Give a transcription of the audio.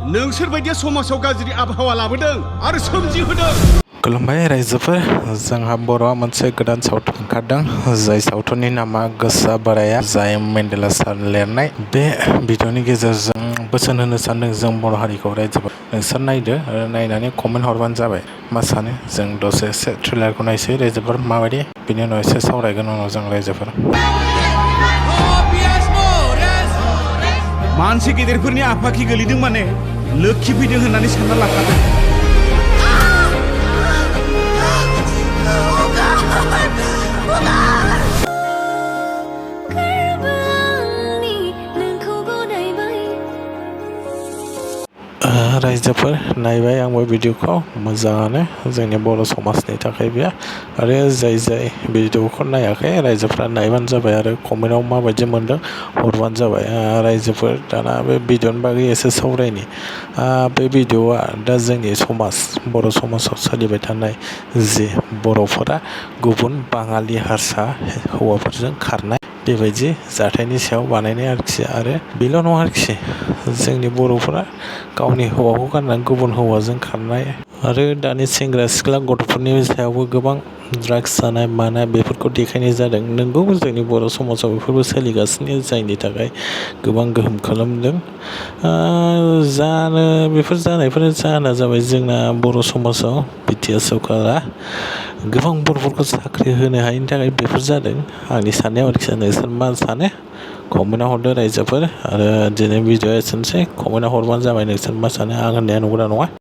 नोंसोर बायदिया समाजाव गाज्रि आबहावा लाबोदों आरो सोमजिहोदों। खुलुमबाय रायजोफोर, जोंहा बर'आ मोनसे गोदान सावथुन ओंखारदों जाय सावथुननि नामा गोसोआ बोराया, जाय मेन्डेला सार लिरनाय। बे भिडिअनि गेजेरजों बोसोन होनो सानदों जों बर' हारिखौ रायजोफोर। नोंसोर नायदो आरो नायनानै कमेन्ट हरबानो जाबाय मा सानो। जों दसे एसे ट्रेलारखौ नायसै रायजोफोर माबायदि, बिनि उनाव एसे सावरायगोन उनाव जों रायजोफोर। मानसि गेदेरफोरनि आफाखि गोलैदों माने लोखि फैदों होननानै सानना लाखादों। रायजोफोर नायबाय आंबो भिडिअखौ, मोजाङानो जोंनि बर' समाजनि थाखाय बेयो। आरो जाय भिडिअखौ नायाखै रायजोफ्रा नायबानो जाबाय आरो कमेन्टआव माबायदि मोनदों हरबानो जाबाय। रायजोफोर दाना बे भिडिअनि बागै एसे सावरायनि। बे भिडिअआ दा जोंनि समाज बर' समाजाव सोलिबाय थानाय जि बर'फोरा गुबुन बाङालि हारसा हौवाफोरजों खारनाय बेबायदि जाथायनि सायाव बानायनाय आरोखि। आरो बेल' नङा आरोखि, जोंनि बर'फोरा गावनि हौवाखौ गारनानै गुबुन हौवाजों खारनाय आरो दानि सेंग्रा सिख्ला गथ'फोरनि सायावबो गोबां ड्राग्स जानाय मानाय बेफोरखौ देखायनाय जादों। नोंगौ जोंनि बर' समाजाव बेफोरबो सोलिगासिनो, जायनि थाखाय गोबां गोहोम खालामदों। बेफोर जानायफोरा जाहोना जाबाय जोंना बर' समाजाव बिटिआर सरकारा गोबां बर'फोरखौ साख्रि होनो हायिनि थाखाय बेफोर जादों आंनि साननायाव आरोखि। नोंसोर मा सानो कमेन्टआव हरदो रायजोफोर। आरो दिनै भिडिअआ एसेनोसै, कमेन्टआव हरबानो जाबाय नोंसोर मा सानो, आं होननाया नंगौना नङा।